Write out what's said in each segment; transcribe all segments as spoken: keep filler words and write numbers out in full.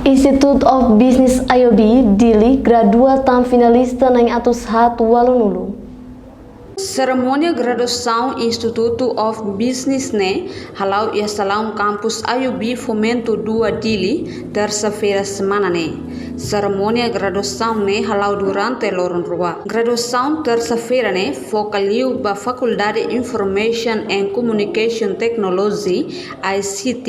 Institute of Business I O B, Dili, gradua tan finalista na'in atus haat ualunulu. Serimónia graduasaun Institute of Business ne'e hala'o iha salaun kampus I O B Fomento dua Dili, tersa-feira semana ne'e. Serimónia graduasaun ne'e hala'o durante loron rua. Graduasaun tersa-feira ne'e foka liu ba Fakuldade Information and Communication Technology, I C T,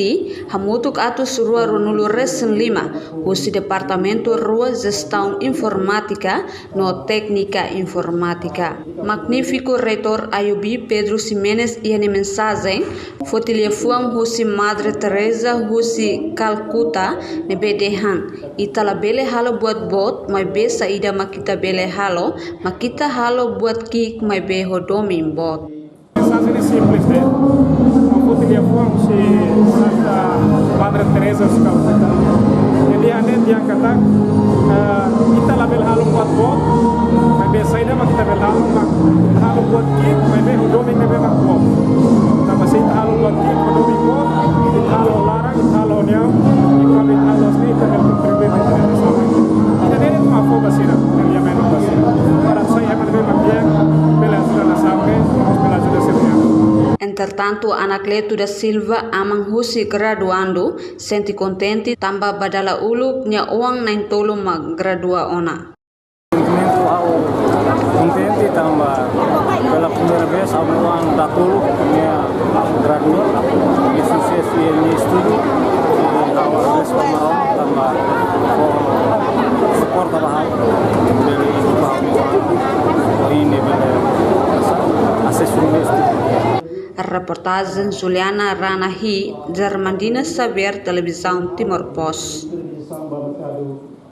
hamutuk atus rua ruanulu resin lima, husi departamentu rua, Jestaun Informátika no Téknika Informátika. Magnífiku Reitór I O B Pedro Ximenes iha nia mensajen foti liafuan husi Madre Teresa husi Calcutta ne'ebé dehan: ita labele halo buat boot, maibé saida mak ita bele halo, mak ita halo buat ki'ik maibé ho domin boot. Mensajen ne'e simples de'it. Foti liafuan husi Santa Madre Teresa husi Calcutta. Nia dehan de'it katak, eh, ita labele halo buat boot, maibé saida mak ita bele halo, mak halo buat ki'ik, maibé ho domin ne'ebé mak boot. Tanba se ita halo buat ki'ik ho domin boot, ita halo laran, ita halo neon, i kuandu ita halo ne'e, ita bele kontribui ba ita-nia nasaun. Ida-ne'e mak fó ba sira, ita-nia mensajen ba sira. Para sai ema ne'ebé mak di'ak, bele ajuda nasaun ne'e, bele ajuda sira-nia an. Entretantu, Anacleto da Silva, aman husi graduandu, sente kontente tanba ba dala uluk nia oan na'in-tolu mak gradua ona. Sentimentu ha'u kontente tanba pela primeira vez ha'u-nia oan datoluk nia gradua, i susesu iha nia estudu, i ha'u agradese ba Maromak tanba fó suporta ba ha'u, bele estuda ba ha'u-nia oan, i ne'e bele asesu nia estudu. Reportajen Juliana Ranahi, Germandina Xavier, Televizaun Timor Post.